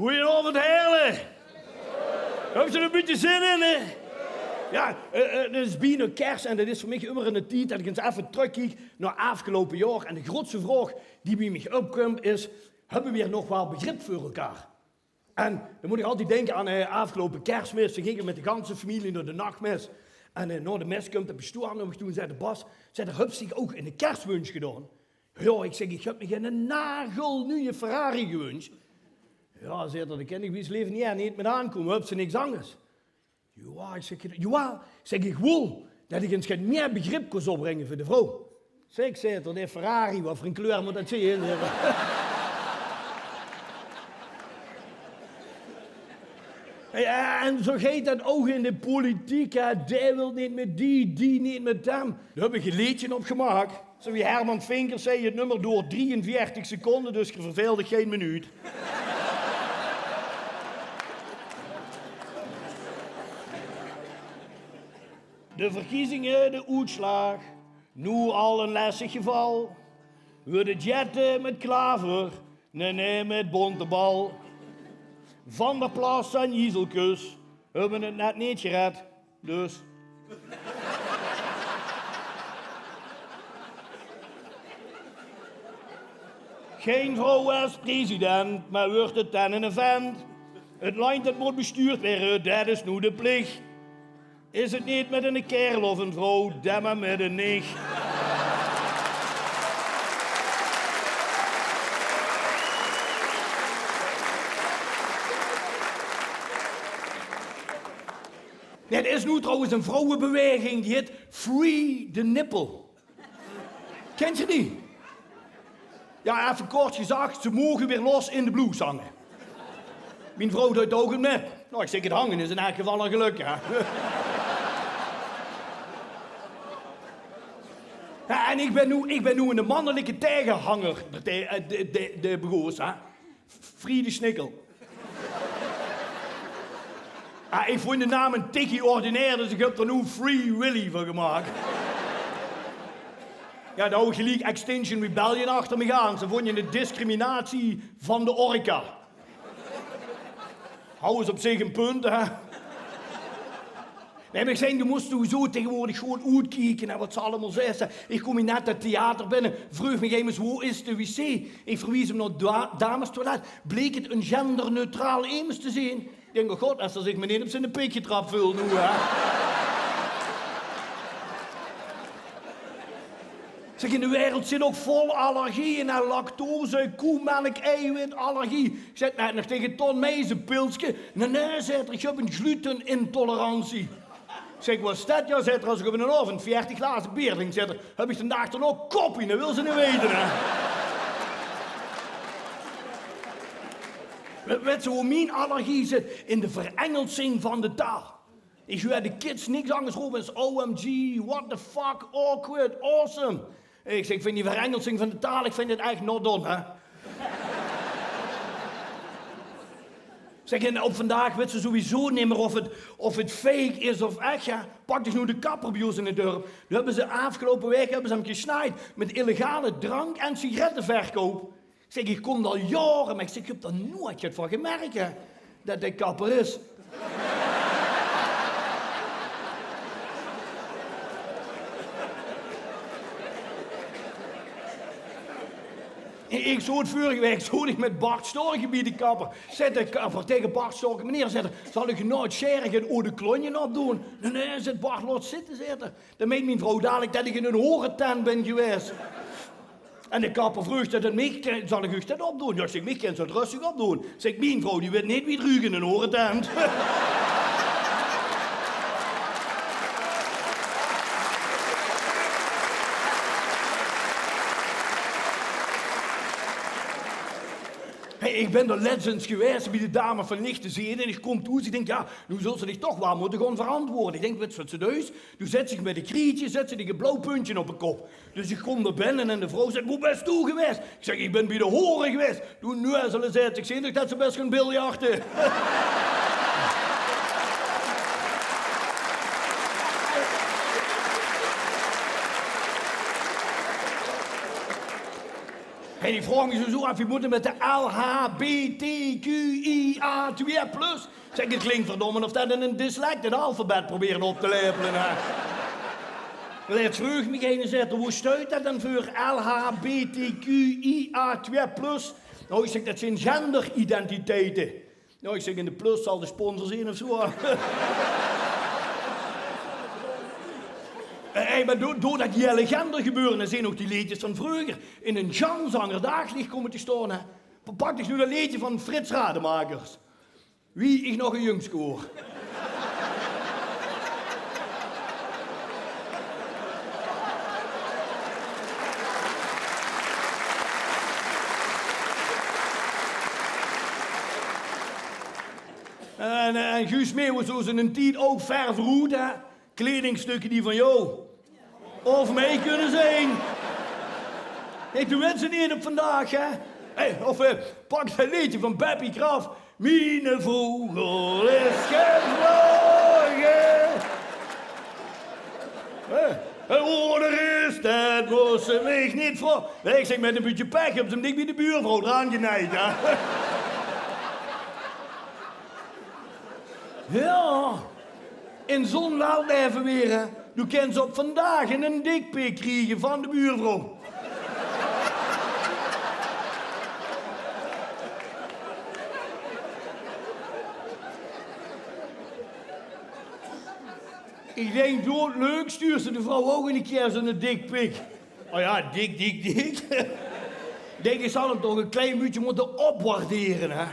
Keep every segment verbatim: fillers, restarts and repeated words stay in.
Goojenaovend, Heële. Höbs se d'r e bietje zin in, hè? Jao, eh, eh, 't is bienao kers en det is veur mich ummer 'ne tied det ich ins effe trökkiek nao aafgeloupe jaor. En de groeatste vraog die bie mich opkump is: höbbe veer nog waal begrip veur elkaar? En dan mót ich altied dinke aan, eh, aafgeloupe Kersmis. Toen ginge veer mit de ganse femilie nao de nachmis. En, eh, nao de mis kump de pastoor nao mich toe en zaet: "Bas," zaet 'r, "höbs dich ouch 'ne kerswunsj gedaon?" "Jao," ich zèk, "ich höb mich 'ne nagelnuje Ferrari gewunsj." "Jao," zaet 'r, "dao kin ich bie 't leve neet, neet mit aankómme. Höbs se niks angers?" "Jao," ich zèk, "jao," zèk ich, "ich wól det ich ins get mieë begrip kós opbringe veur de vrouw." "Zèk," zaet 'r, "dae Ferrari, waat veur 'n kleur mót det zeen?" zaet 'r. Jao, en zoe geit det ouch in de politiek, hè. Dae wilt neet mit die, die neet mit dem. Dao höb ich e leedje op gemaak. Zoe wie Herman Vinkers zag, 't nummer doert drieënveertig seconde, dus geer verveelt uch gein minuut. De verkiezinge, de oetslaag, noe al e lestig geval. Weure Jette mit Klaver, nae, nae, mit Bontebal. Van der Plas en Jezelkus höbbe 't net neet gered, dus. Gein vrouw es president, mer wuuert 't dan 'ne vent. 't Landj det mót bestuurd waere, det is noe de plich. Is 't neet mit 'ne kaerel of 'n vrouw, dan mer mit 'n nicht. Nae, d'r is noe trouwens 'n vrouwebeweging die hit Free the Nipple. Kènt geer die? Jao, effe kort gezag, ze moge weer los in de bloes hange. Mien vrouw deit ouch mit. Noe, ich zèk, 't hange is in eder geval al gelök, hè. Jao, en ich bön noe, ich bön noe 'ne mannelike taegehanger, de, de, de, de begoos, hè. Free the Snikkel. Ah, ich vónj de naam 'n tikkie ordinair, dus ich höb d'r noe Free Willy van gemaak. Jao, dao hou ich geliek Extinction Rebellion achter mich aan. Ze vónje 't discriminatie van de orka. Hou is op zich 'n punt, hè. Nae, mer ich zèk, doe mós sowieso taegewoordig gewoon oetkieke, hè, waat ze allemaol zègke. Ich kóm hie net 't theater binne, vreug mich emes: "Wo is de wc?" Ich verwies 'm nao 't da-, damestoilet. Bleek 't 'n genderneutraal emes te zeen. Ich dink: "O god, es 'r zich mer neet op ziene pik getrap veult noe, hè." Zèk, in de wereld zit ouch vol allergieë, hè, lactose, koemelk, eiwitallergie. Ich zèk net nog taege Ton: "Mei, ins e pilske?" "Nae, nae," zaet 'r, "ich höb 'n glutenintolerantie." Zèk: "Waat is det?" "Jao," zaet 'r, "es ich op 'nen aovend veertig glaze beer drink," zaet 'r, "höb ich d'n daag d'rnao koppien, det wils se neet weite, hè." Wèt, wèt se wo mien allergie zit? In de verengelsing van de taal. Ich huuer de kids niks angers rope es O M G, what the fuck, awkward, awesome. Ich zèk, ich vinj die verengelsing van de taal, ich vinj 't ech not done, hè. Zèk, en op vandaag wèts se sowieso nimmer of 't, of 't fake is of ech, hè. Pak dus noe de kapper bie ós in 't dörp. Noe höbbe ze aafgeloupe waek, höbbe ze 'm gesnaajd mit illegale drank- en sigaretteverkoup. Ich zèk, ich kóm dao al jaore, mer ich zèk, ich höb dao noeats get van gemerk, hè, det 't de kapper is. Ich zoot veurige waek, zoot ich mit Bart Storge bie de kapper. Zaet de kapper taege Bart Storge: "Meneer," zaet 'r, "zal ich noe 't sjerige en eau de cologne opdoon?" "Nae, nae," zaet Bart, "laot zitte," zaet 'r. "Dan meint mien vrouw dalik det ich in 'n horetent bin gewaes." En de kapper vreug det aan mich: "Ke-, zal ich uch det opdoon?" "Jao," zèk ich, "mich kins se 't röstig opdoon." Zèk ich, "Mien vrouw, die wit neet wie 't ruuk in 'n horetent." Hey, ich bin d'r lèts ins gewaes bie de dame van Lichtezeen en ich kóm thoes, ich dink, jao, noe zöls se dich toch waal mótte gaon verantwoorde. Ich dink, wèts se waat se deis? Doe zèts dich mit e krietje, zèts se dich e blauw puntje op de kop. Dus ich kóm dao binne en de vrouw zaet: "Wo bès doe gewaes?" Ich zèk: "Ich bin bie de hore gewaes." "Doe nuuzele," zaet ze, "ich zeen toch det se bès gaon biljarte." Hey, ich vraog mich sowieso aaf, wie mót 't mit de L H B T Q I A twee plus. Zèk, 't klink verdomme of det 'ne dyslect 't alfabet probeert op te lepele, hè. Lèts vreug mich eine, zaet 'r: "Wo steit det dan veur, L H B T Q I A twee plus?" "Nou," ich zèk, "det zeen genderidentiteite." "Nou," ich zèk, "en de plus zal de sponsor zeen of zo." Eh, hey, mer door, door det hiele gendergebeure zeen ouch die leedjes van vreuger in ein gans anger daaglich kómme te staon, hè. Pak dich noe det leedje van Frits Rademakers. Wie ich nog ein jungske woor. En, eh, en Guus Meeuwis, zo zeen tied ouch ver veuroet, hè. Kledingstukke die van jou of mich kunne zeen. Hey, doe wèts 't neet op vandaag, hè? Hey, of, eh, pak det leedje van Beppie Kraft. Miene vogel is gevloge. Hè? En wo d'r is, det mós se mich neet vraoge. Nae, ich zèk, mit ein bietje pech höbs se 'm dik bie de buurvrouw d'raan genejd, hè? Jao. In zo'n weldeve weer, hè, doe kèns op vandaag 'ne dikpik kriege van de buurvrouw. Ich dink, doot leuk, stuurs se de vrouw ouch 'ne kier zo'n dikpik. O jao, dik, dik, dik. Ich dink, ich zal 'm toch e klein bietje mótte opwaardere, hè.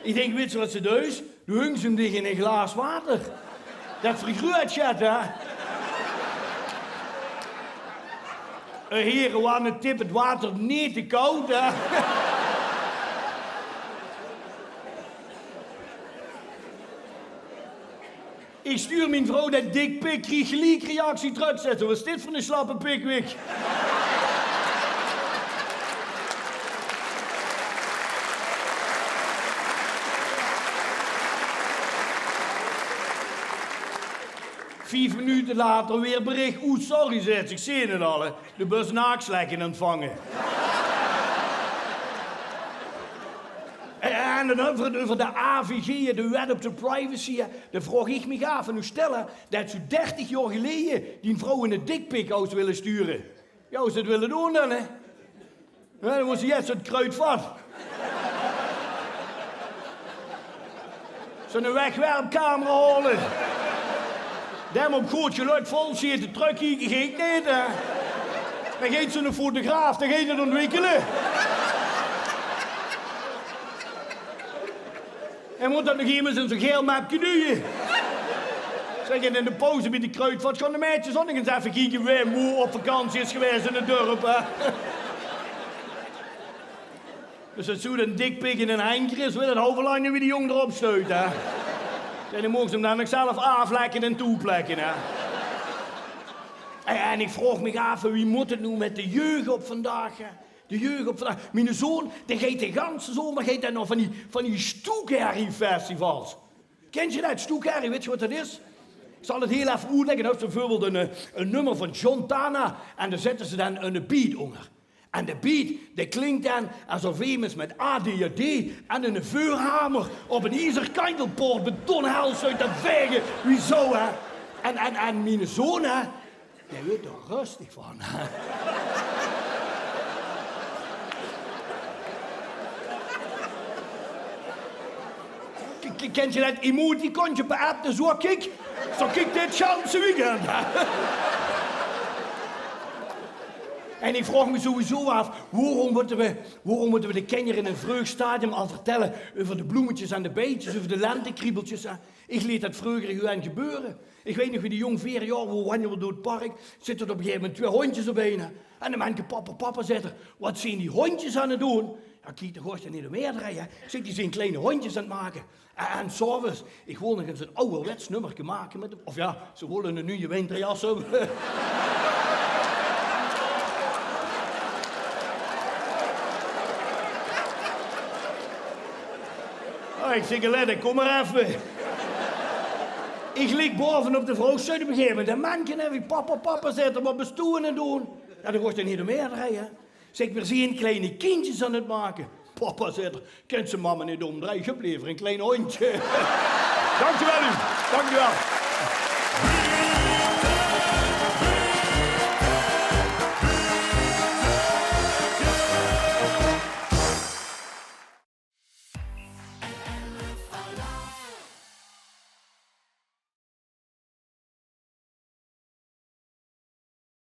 Ich dink, wits se wat se deis? Doe hungs 'm dich in e glaas water. Det vergreut 't, hè. Eh, hiej, waor 'ne tip: 't water neet te kaod, hè. Ich stuur mien vrouw de dikpik, krieg geliek reactie trök. Zaet ze: "Wat is dit veur 'ne slappe pikwik?" Vief minute later weer berich: "Oeh, sorry," zaet ze, "ich zeen 't al, hè. De bös naakslekke ontvange." En dan euver, euver de A V G, de wet op de privacy, hè. Dan vraog ich mich aaf, en noe stèl det se dertig jaor geleje dien vrouw 'ne dikpik zous wille sture. Jao, zouws se 't wille doon dan, hè? Jao, dan mós se ieës zo'n kruidvat, zo'n wegwerpcamera haole. Dae op good gelök vol sjete, trökkieke geit neet, hè. Dan geit zo'n fotograaf, dae geit 't ontwikkele. En mót det nog emes in zo'n geel mepke duje. Zèk, en in de pauze bie de kruidvat gaon de maedjes ouch nog ins effe kieke wae wo op vakantie is gewaes in 't dörp, hè. Dus es zoe'n dikpik in 'n henker is, weit 't al wie lang det die jóng d'rop sjteit, hè. En dan maag ze 'm dan nog zelf aaflekke en toeplekke, hè. En, en ich vraog mich aaf, wie mót 't noe mit de jeug op vandaag, hè? De jeug op vandaag. Miene zoon, dae geit de ganse zomer geit dae nao van die, van die stoekherrie-festivals. Kèns se det, stoekherrie? Wits se wat det is? Ich zal 't hiel effe oetlègke. Dan höbs se bieveurbeeld ein, eh, ein nummer van John Tana en dan zètte ze dan eine beat ónger. En de beat, dae klink dan esof emes mit A D H D en eine veurhamer op ein iezer kantelpoort beton hel sjteit te vaege. Wie zoe, hè? En, en, en miene zoon, hè, dae wuuert d'r röstig van. K-, k-, kèns se det emoticontje per app? Dus zoe kiek, zoe kiek dit ganse weekend. En ich vraog mich sowieso aaf, waorom mótte we, waorom mótte we de kinjer in ein vreug stadium al vertèlle euver de bloemetjes aan de beintjes, euver de lentekriebeltjes, hè? Ich leet det vreuger gewoon gebeure. Ich weit nog wie de jóng veer jaor woor, wanjele we door 't park, zitte op e gegaeve moment twee hóndjes op ein. En de manke: "Papa, papa," zaet 'r, "wat zeen die hóndjes aan 't doon?" "Jao, kiek, dao gaon ich neet ómhaer drejje." Zaet 'r: "Die zeen kleine hóndjes aan 't make." En, en 's aoves, ich wól nog ins ein awwerwets nummerke make mit 'm. Of jao, ze wólle ein nuje winterjas höbbe. Oh, ich zèk: "Allee, kóm mer effe." Ich lik baove op de vrouw, sjteit op e gegaeve moment ein manke neve mich: "Papa, papa," zaet 'r, "wat bös doe aan 't doon?" "Jao, dao gaon ich neet ómhaer drejje." Zèk: "Veer zeen kleine kindjes aan 't make." Papa, zaet 'r, kins se mama neet ómdrejje? Ich höb lever ein klein hóndje. Dank uch waal, Huub. Dank uch waal.